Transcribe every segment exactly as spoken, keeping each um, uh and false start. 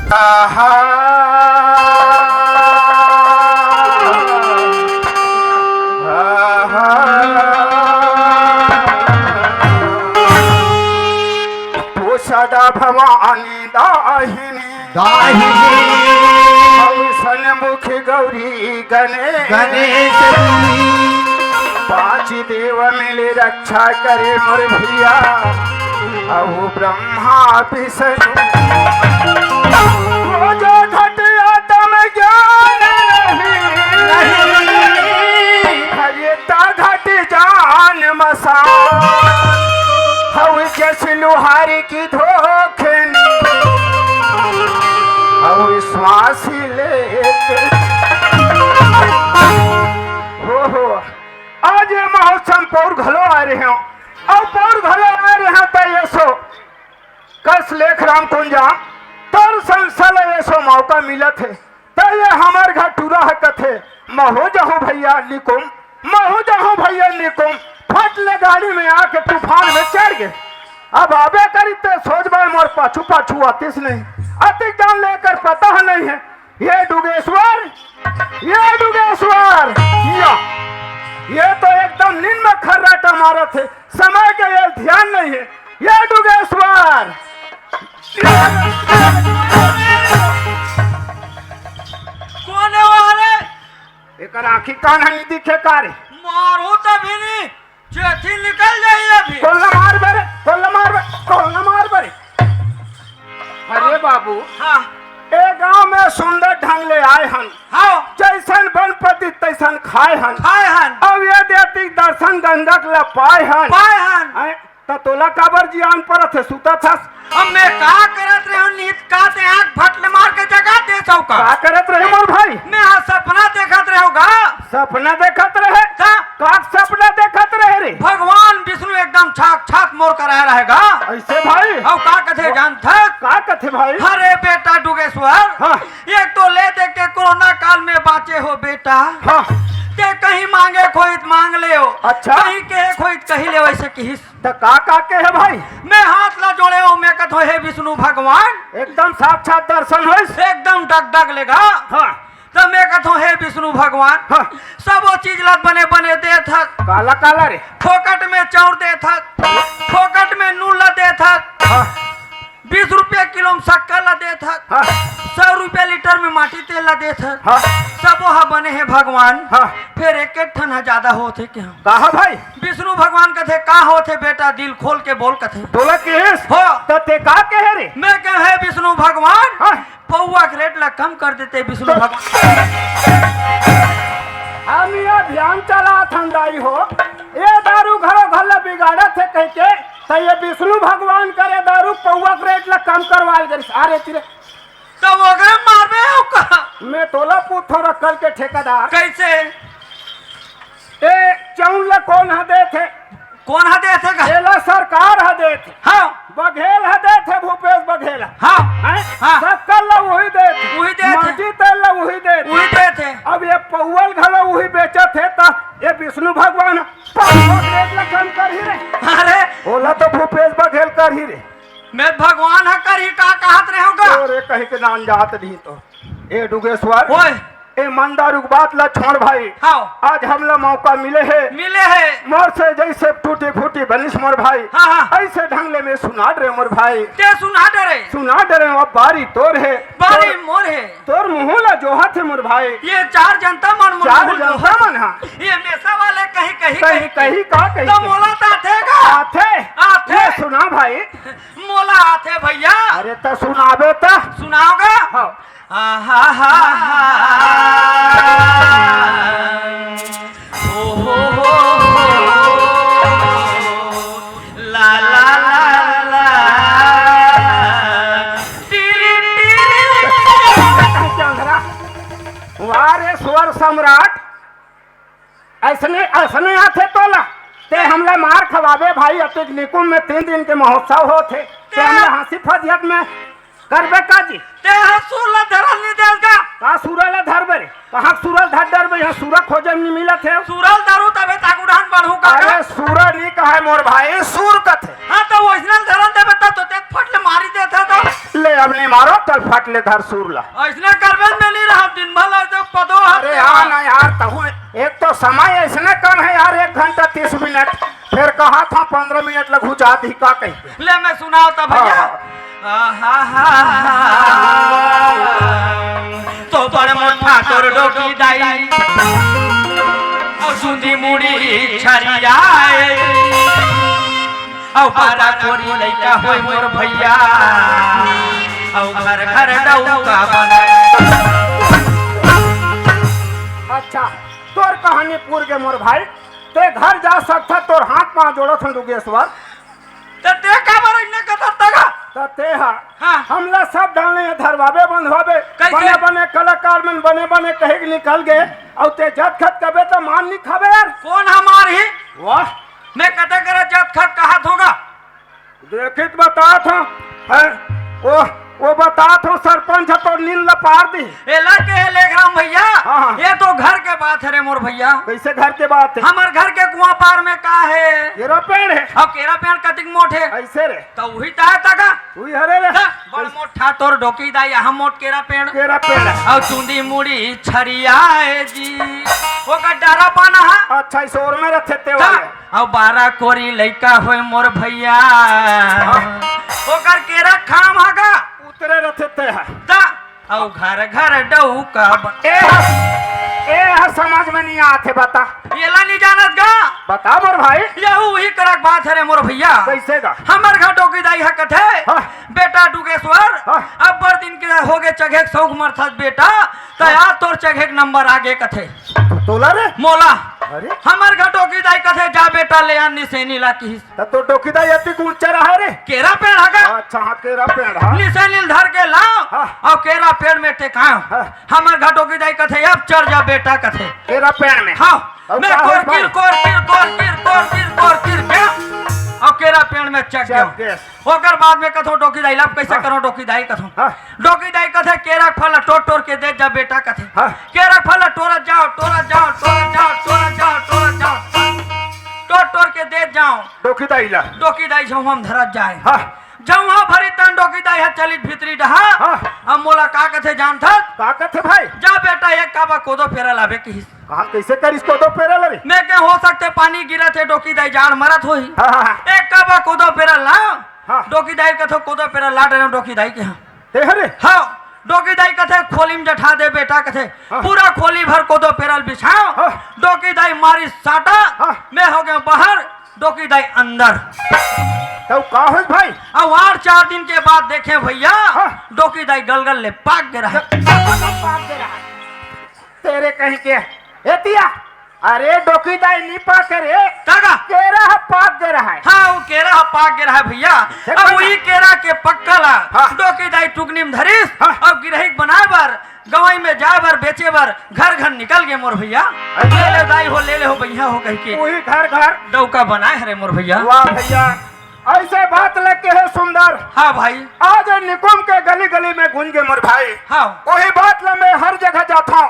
आहा, आहा। तू सदा भवानी दाहिनी, दाहिनी। अउ सन्मुख गौरी गणेश। गणेश जी। पांच देव मिले रक्षा करे मोर भैया, अउ ब्रह्मा विष्णु। वो जो घट आत्म ज्ञान नहीं, नहीं। हरे ता घट जान मसान। हऊ जस लुहारी की धोखनी, हऊ श्वास लेत। हो, हो, आज ये महोत्सव पौर घलो आ रहे हो, अउ पौर घलो आ रहे हो, त एसो कस लेख राम कुंजा, तोर संस्था ल एसो मौका मिलत हे, त ये हमर घर टूरा ह कथे, महू जहूं भैया निकुम, महू जहूं भैया निकुम, फट ले गाड़ी में आके तूफान में चढ़ गे। अब आबे करी ते सोच बाय मोर पाछू पाछू आतिस नहीं, अतिक जान लेकर पता ह नहीं है। ये डुगेश्वर, ये डुगेश्वर, या, ये तो एकदम नींद में खर्राटा मारत हे, समय के ये ध्यान नहीं है। ये डुगेश्वर, कोन हे वो रे? एकर आँखी कान ह नइ दिखे का रे? मारू तभी नहीं, जेठी निकल जाई अभी। कोल्ला मार बरे, कोल्ला मार बरे, कोल्ला मार बरे। अरे बाबू, हाँ। ए गांव में सुंदर ढंग ले आए हन। हाँ। जैसन बनपति तैसन खाए हन। खाए हन। अब ये देती दर्शन गंगा के ला पाए हन। पाए हन। हैं? त तोला काबर जियान परत हे, सुतत हस? अब मैं का करत रहेंव, नींद का ते आँख फट ले मार के जगा देथव का? का करत रहे मोर भाई? मैं हा सपना देखत रहेंव गा। सपना देखत रहे? का? का सपना देखत रहे रे? भगवान विष्णु एकदम साक्षात मोर करा रहेगा। ऐसे भाई? अउ का कथे जानथस? का कथे भाई? अरे बेटा डुगेश्वर, हाँ। एक तो ले दे के कोरोना काल में बाँचे हो बेटा। हाँ। ते कहीं मांगे खोइत मांग लेव। अच्छा। कहीं कहे खोइत कही लेव, ऐसे किहिस। त का, का कहे भाई? मैं हाथ ला जोड़ेंव, मैं कथों, हे विष्णु भगवान। एकदम साक्षात दर्शन होइस। एकदम डग डग लेगा। हाँ। त मैं कथों, हे विष्णु भगवान, हाँ। सबो चीज ला बने बने देथस। काला, काला रे? फोकट में चाउर देथस, फोकट में नून ला देथस। हाँ। बीस रुपया किलो में शक्कर ला देथस। हाँ। सौ रुपया लीटर में माटी तेल ला देथस। हाँ। सबो ह बने हे भगवान। हाँ। फेर एक एक ठन ह जादा होत हे कहे। कहा भाई? विष्णु भगवान कथे, का होत हे बेटा, दिल खोल के बोल कथे। तोला किहिस? हो। त ते का कहे रे? मैं कहेंव, हे विष्णु भगवान, हाँ। पौवा के रेट ला कम कर देते विष्णु तो भगवान। हम ये अभियान चलात हन दाई हो, ये दारू घलो घर ला बिगाड़त हे कहिके, त ये विष्णु भगवान करे दारू पौवा के रेट ला कम करवा ले करिस। अरे तेरे तो ओकरे मारबे हो का? मैं तोला पूछथों रखल के ठेकेदार। कैसे? ए, चाउर ला कोन ह देथे? कोन ह देथे का? एला सरकार ह देथे। हाँ। बघेल ह देथे, भूपेश बघेल ह। हाँ। हैं? हाँ। शक्कर ला उही देथे। उही देथे। माटी तेल ला उही देथे। उही देथे। अब ये पौवा ल घलो उही बेचत हे, त ये विष्णु भगवान ह पौवा के रेट ला कम करही रे। अरे। ओला तो भूपेश बघेल करही रे। मैं भगवान ह करही का कहत रहेंव गा? अरे कहीं के नान जात नहीं तो। ए डुगेश्वर, ओए। ए मन दारू के बात ला छोड़ भाई। हाँ। आज हमला मौका मिले हे। मिले हे। मोर से जैसे टूटी फूटी बनिस मोर भाई। हाँ, हाँ। ऐसे ढंग ले मैं सुना डरेंव मोर भाई। ते सुना डरे। सुना डरेंव, अब बारी तोर हे। बारी तोर, मोर हे। तोर मुँह ला जोहत हे मोर भाई। ये चार जनता मन मोर चार मुँह जनता जोहत। मन हा। ये मेसा वाले कहीं, कहीं, कहीं, कहीं, कहीं का कहीं तो के। मोला त आथे गा। आथे। आथे। ये सुना भाई। मोला आथे भैया। अरे त सुनाबे त। सुनाव गा? हाँ। आहा हा हा। ओ हो हो हो। ला ला ला ला। टिरी टिरी। वाह रे स्वर सम्राट। अइसने, अइसने आथे तोला। ते हमला मार खवाबे भाई, अतिक निकुम में तीन दिन के महोत्सव होथे। ते ते हमला हँसी फजियत में करबे का जी? ते ह सुर ल धरल नइ देस गा। का सुर ल धरबे रे? कहाँ सुर ल धर डरबे? इहाँ सुर खोजे में नइ मिलत हे। सुर ल धरू तभे त आगू डहन बढ़हूँ का। अरे सुर नइ कहय मोर भाई, सुर कथे। हाँ त वइसने ल धरल देबे त तो ते फट ले मारी देथे त। ले अब नइ मारो तलफट ले धर सुर ला। अइसने करबे में नहीं रहा, दिन भर लग जाओ पदो हाथ अरे के हाँ बाद। ना यार, तहु एक तो समय अइसने कम हे यार, एक घंटा तीस मिनट, फेर कहा था पन्द्रह मिनट लगू जात ही का कहिके। ले मैं सुनाओ तब भैया। हाँ। आहा हा हा। तो बड़ मोटा तोर डोकी दाई, अउ सुंदी मुड़ी छरियाए, अउ बारा कोरी लइका होय मोर भैया, अउ घर घर डौका बनाए। अच्छा, तोर कहानी पूर गे मोर भाई, ते घर जा सकथा, तोर हाथ पाँव जोड़त हन डुगेश्वर। त ते काबर अइसने कथस तगा? त ते हा हाँ। हमला सब डालने हे, धरवाबे बंधवाबे, कइसे? बने बने कलाकार मन बने बने कहे के निकल गे, अउ ते जतखत कबे त मान नी खाबे यार। कोन हमार ही? वाह। मैं कते करे जतखत कहत होगा? देखित बतात हूँ, हैं? वो, वो बतात हूँ, सरपंच ह तो नींद ल पार दी। एला के हे लेघराम भैया? हाँ, हाँ। ये तो घर के बात हे रे मोर भैया। कइसे घर के बात हे? हमर घर के कुआं पार में का हे? केरा पेड़ हे। अउ केरा पेड़ कतिक मोट हे? अइसे रे। त उही त हे तगा। उही हरे रे। त बड़ मोटा तोर डोकी दाई, यहाँ मोट केरा पेड़। केरा पेड़ हे। अउ चुंदी मुड़ी छरियाए जी। ओकर डरा पाना हा। अच्छा, इस ओर में रथे ते त वाले। अउ बारा कोरी लइका होय मोर भैया। हाँ। ओकर केरा खाम हा गा। उतरे रथे ते हा। त अउ घर घर डौका बन- ए ह, ए ह समझ में नहीं आथे, बता। एला नहीं जानत गा। बता मोर भाई। यहू उही करक बात हे रे मोर भैया। कइसे गा? हमर घर डोकी दाई ह कथे, हाँ। बेटा डुगेश्वर, हाँ। अब्बड़ दिन के होगे चघे के सौंख मरथस बेटा, त हाँ। आज तोर चघे के नंबर आगे कथे। तोला रे? मोला। अरे। हमर घर डोकी दाई कथे, जा बेटा ले आ निसेनी ला किहिस। त तोर डोकी दाई अतिक ऊंचा रहा रे? केरा पेड़ हा गा। अच्छा, हाँ, केरा पेड़ हा। निसेनी ल धर के लाव, हाँ। अउ केरा पेड़ में टेकाव। हाँ। हमर घर डोकी दाई कथे, अब चढ़ जा बेटा कथे। केरा पेड़ में? हाँ। अउ मैं का होइस कोरकिर, भाई? कोरकिर, कोरकिर, कोरकिर, कोरकिर के, अउ केरा पेड़ में चढ़ चढ़ गया। गया। ओकर बाद में कथों डोकी दाई ला, अब कइसे हाँ। करों डोकी दाई कथों। हाँ। डोकी दाई कथे, केरा के फल ला टोर टोर के देत जा बेटा कथे। हाँ। केरा के फल ला टोरत जाव, टोरत जाव, टोरत जाव, टोरत जाव, टोरत जाव। टोर टोर के देत जाव। डोकी दाई ला। डोकी दाई झउहा म धरत जाय। हाँ। झउहा भरी तन डोकी दाई ह चलिस भीतरी डहा। हाँ। अब मोला का कथे जानथस? का कथे भाई? जा बेटा एक काबा कोदो पेरा लाबे किहिस। हाँ, कइसे करिस कोदो पेरा ला रे? मैं के हो सकथे पानी गिरत हे, डोकी दाई जाड़ मरत होही। हाँ, हाँ, हाँ। एक काबा कोदो पेरा ला। हाँ। डोकी दाई कथों कोदो पेरा ला डरेंव डोकी दाई के हाँ। ते हरे? हाँ, डोकी दाई कथे, "खोली म जठा दे बेटा," कथे। हाँ। पूरा खोली भर कोदो पेरा ल बिछाव। हाँ। डोकी दाई मारिस साटा, हाँ। मैं हो गेंव बाहर, डोकी दाई अंदर। तब का होइस भाई? अब आठ चार दिन के बाद देखेंव भैया, हाँ। डोकी दाई गलगल ले पाक गे रहय। पाक गे रहय। तेरे कहीं के, ए तिया, अरे डोकी दाई नी पाके रे। कागा? केरा ह पाक गे रहय। हाँ, वो केरा ह पाक गे रहय भैया। से अब पाका? वही केरा के पक्का ला हाँ। डोकी दाई टुकनी म धरिस हाँ। अउ गिरहिक बनाए बर, गवई में जाए बर, बेचे बर घर घर निकल गे मोर भैया। अच्छा। ले ले दाई हो, ले ले हो भैया हो कहिके। वही घर घर। डौका बनाए हरे मोर भैया। वाह भैया, अइसे बात ल केहे सुंदर। हाँ भाई। आज निकुम के गली गली में गूंज गे मोर भाई। हाँ। वही बात ल मैं हर जगह जाथों।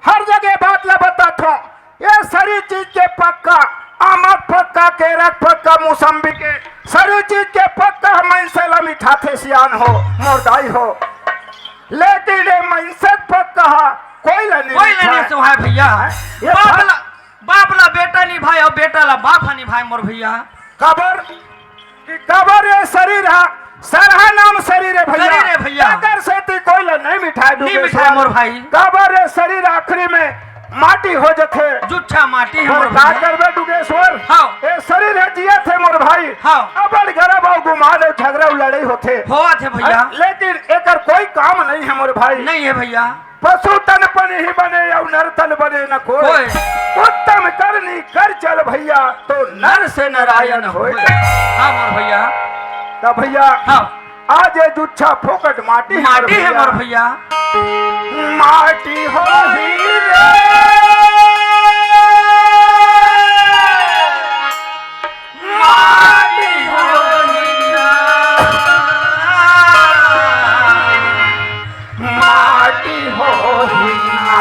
हर जगह बात ला बताथों, ये सरी चीज के पक्का, आमक पक्का, केरक पक्का, मौसम्बी के, सरी चीज के पक्का मनसे ला मिठाथे सियान हो, मोर दाई हो। लेकिन ये मनसे के पक्का हा, कोई ला नहीं कोई ला मिठाए। नहीं सुहाए भैया। ये बाप बात ला, बाप ला बेटा निभाए अउ बेटा ला बाप हा निभाए मोर भैया। काबर कि काबर ये सरीर हा, सरहा नाम सरीर हे भैया। सरीर हे भैया। काकर सेती कोई ला नहीं मिठाए नहीं डुगेश्वर। मिठाए मोर भाई। काबर ये सरीर आखिरी में माटी हो जथे। जुच्छा माटी हे पर मोर का भैया। करबे डुगेश्वर? हाँ। ये सरीर हे जियत हे मोर भाई। हाँ। अबड़ गरब अउ गुमान अउ झगरा अउ लड़ाई होथे। होवत हे भैया। लेकिन एकर कोई काम नहीं हे मोर भाई। नहीं हे भैया। पशु तन पन ही बने अउ नर तन बने न कोय। कोय। उत्तम करनी कर चल भैया, तो नर से नारायण होय। हाँ मोर भैया। त भैया, हाँ। आज ये जुच्छा फोकट माटी हे मोर माटी हे भैया। मोर भैया। माटी हो ही रे। माटी हो ही ना। माटी हो ही ना।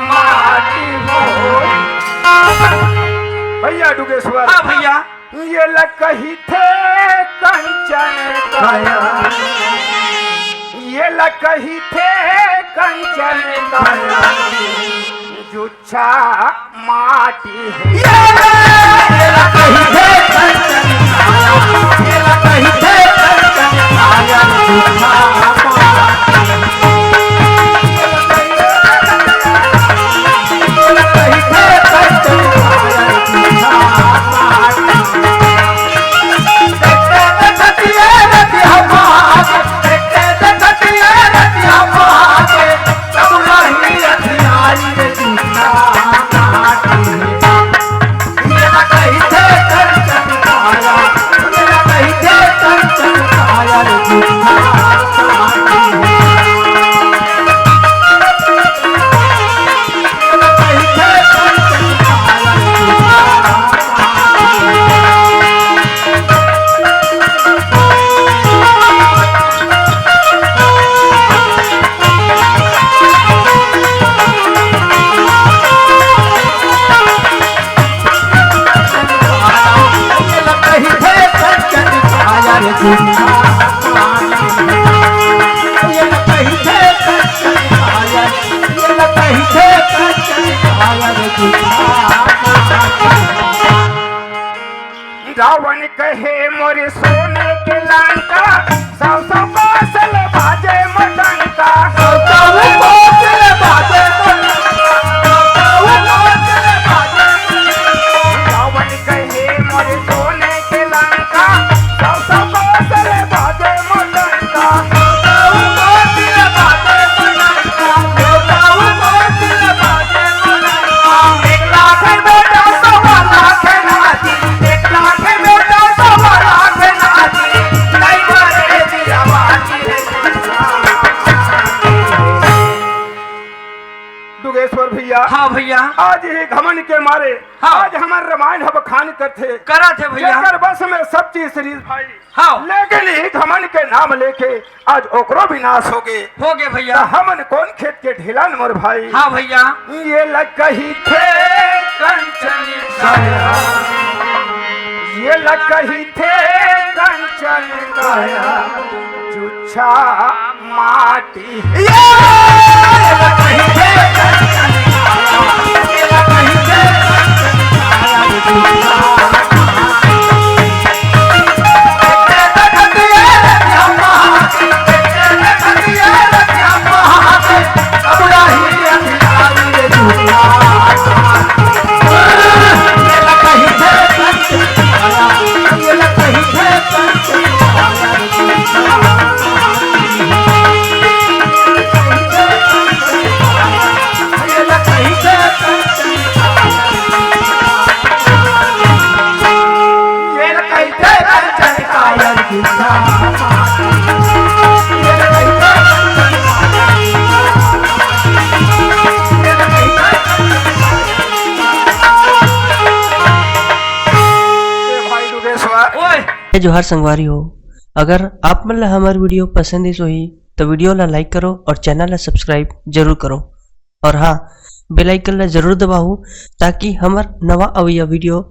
माटी हो ही ना। भैया डुगेश्वर। हाँ भैया। ये ला कहिथे कंचन काया, ये ला कहिथे कंचन काया, जुच्छा माटी हे। ये ला, ये ला कहिथे कंचन काया, ये ला कहिथे कंचन काया, जुच्छा माटी हे। रावण कहे मोर सोने के लंका, सौ सौ कोस ले बाजे मोर डंका। सौ सौ कोस ले बाजे मोर डंका। सौ सौ कोस ले बाजे मोर डंका। रावण कहे मोर सोने के लंका, सौ सौ कोस ले बाजे मोर डंका। सौ सौ कोस ले बाजे मोर डंका। सौ सौ कोस ले बाजे मोर डंका। एक लाख बेटा, सवा लाख नाती। एक लाख बेटा, सवा लाख नाती। नहीं मरे दिया बाजी रे। दुगेश्वर भैया, हाँ भैया। आज ही घमंड के मारे, हाँ। आज हमर रामायण ह बखान करथे। करत हे भैया। जेकर बस में सब चीज रिहिस भाई। हाँ। लेकिन ही घमंड के नाम लेके आज ओकरो विनाश होगे। होगे भैया। त हमन कोन खेत के ढेला न मोर भाई? हाँ भैया। ये ला कहिथे कंचन काया, ये ला कहिथे कंचन काया, जुच्छा माटी। ये ला कहिथे कंचन काया, ये ला कहिथे कंचन काया, जुच्छा माटी। ए भाई दुगेश्वर। ओए। जय जोहार संगवारी हो, अगर आप मन ला हमर video पसंद आइस होही, तो video ला like करो और channel ला subscribe जरूर करो। और हाँ, bell icon ला जरूर दबाहू, ताकि हमर नवा अवइया video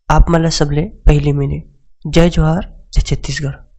आप मन ला सबले पहली मिले। जय जोहार, जय छत्तीसगढ़।